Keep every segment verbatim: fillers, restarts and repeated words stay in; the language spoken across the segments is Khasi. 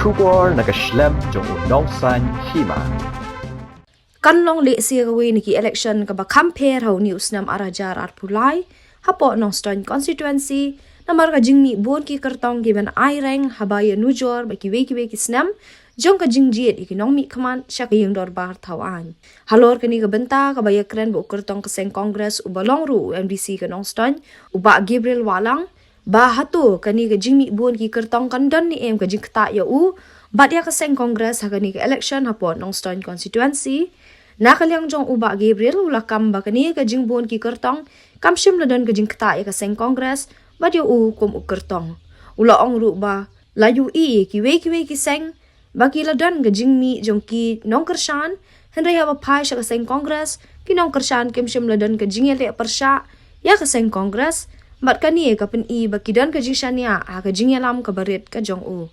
Khubor na ka shlem jong u nongsan hima. Kan long lehse kawei na ki election kaba kham pher ha une u snem ar hajar arphew lai hapoh Nongstoiñ constituency, namar ka jingmih bun ki kyrtong kiban ai reng haba ïanujor ba kiwei kiwei ki snem jong ka jingjied ïa ki nongmihkhmat sha ka ïing dorbar thaw aiñ. Halor kane ka bynta kaba ïakren bad u kyrtong ka seng Congress uba long ruh u M D C ka Nongstoiñ, u Bah Gabriel Wahlang, ba hato kane ka jingmih bun ki kyrtong kan don ne em ka jingktah ïa u bad ïa ka seng Congress ha kane ka election hapoh Nongstoiñ constituency. Na ka liang jong u Bah Gabriel u la kam ba kane ka jingbun ki kyrtong kam shym la don ka jingktah ïa ka seng Congress bad ïa u kum u kyrtong. U la ong ruh ba la ïohi ïa kiwei kiwei ki seng ba ki la don ka jingmih jong ki nongkyrshan, hynrei haba phai sha ka seng Congress, ki nongkyrshan kim shym la don ka jingïaleh pyrshah ïa ka seng Congress, bad kane ka pyni ba ki don ka jingshaniah ha ka jingïalam kaba rit ka jong u.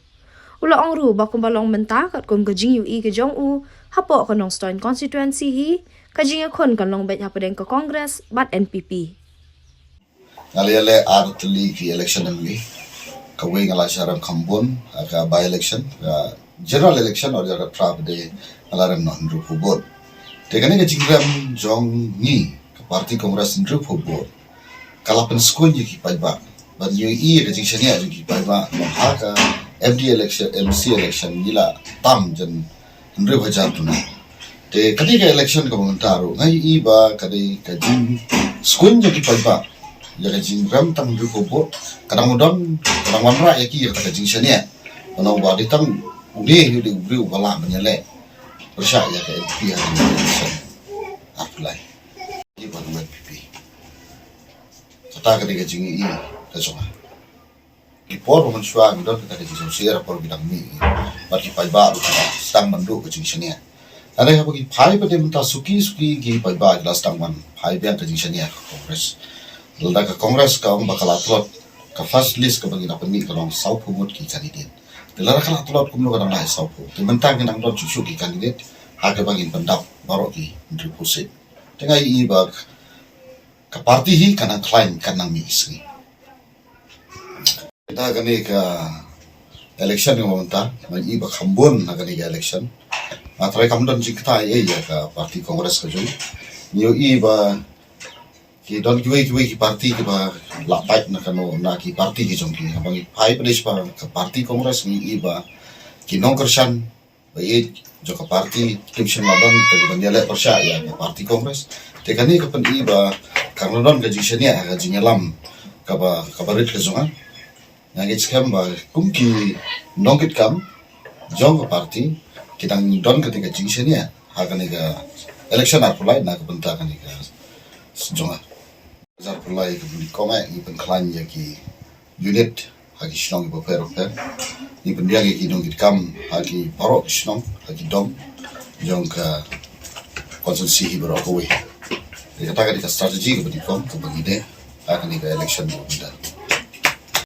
U la ong ruh ba kumba long mynta katkum ka jingïohi ka jong u hapoh ka Nongstoiñ constituency hi, ka jingïakhun kan long beit hapdeng ka Congress bad N P P. Nga la ïaleh ar tylli ki election M L A. Kawei nga la shah rem kham bun ha ka by election, ka general election, ïa ka phra pat de nga la rem noh hynriewphew vote. Te kane ka jingrem jong ngi ka party Congress hynriewphew vote ka la pynskuiñ ïa ki paidbah ban ïohi ïa ka jingshaniah jong ki paidbah ha ka M D election, M C election ngi la tam jan hynriew hajar duna. Te kane ka election kaba mynta ruh nga ïohi ba ka dei ka jingskuiñ jong ki paidbah ïa ka jingrem tang hynriewphew vote. Ka dang don, ka dang wanrah ïa ki ïa kata ka jingshaniah. Kano ba dei tang une hi u dei u briew uba lah ban ïaleh pyrshah ïa ka N P P ha ka election arphew lai. Ïa ba N P P. Kata ka dei ka jingïohi ka jong nga. Ki por ba mynshuwa ngi don kata ka jingsngewsih ha por ki dang mih, bad ki paidbah ruh ki la sdang ban duh ka jingshaniah. Hynrei haba ki phai pat de mynta suki suki ki paidbah ki la sdang ban phai biang ka jingshaniah ha ka Congress. Lada ka Congress ka ong ba ka la tlot, ka first list kaba ngi la pynmih ka long sawphew ngut ki candidate. Te lada ka la tlot kumno ka dang lai sawphew? Te mynta ngi dang don shuh shuh ki candidate ha kaba ngin pyndap baroh ki hynriewphew seat. Te nga ïohi ba ka party hi kan nang khlaiñ, kan nang mih sngi. Te kane ka election kaba mynta nga ïohi ba kham bun ha kane ka election. Nga tharai kam don jingktah ei ei ïa ka party Congress ka jong ngi. Ngi ïohi ba ki don kiwei kiwei ki party kiba lah pait na kano na ki party ki jong ki. Haba ngi phai pat de shaphang ka party Congress ngi ïohi ba ki nongkyrshan ba ïeit jong ka party kim shym la don ka ban ïaleh pyrshah ïa ka party Congress. Te kane ka pyni ba kan don ka jingshaniah ha ka jingïalam kaba, kaba rit ka jong nga. Nga ngeit skhem ba kum ki nongkitkam jong ka party ki dang don kata ka jingshaniah ha kane ka election arphew lai na ka bynta kane ka jong nga. Hajar arphew lai kaba nyngkong eh ngi pynkhlaiñ ïa ki unit ha ki shnong kiba pher bapher. Ngi pynbiang ïa ki nongkitkam ha ki baroh ki shnong, ha ki dong jong ka constituency hi baroh kawei. Te kata ka dei ka strategy kaba nyngkong kaba ngi dei ha kane ka election kaba mynta.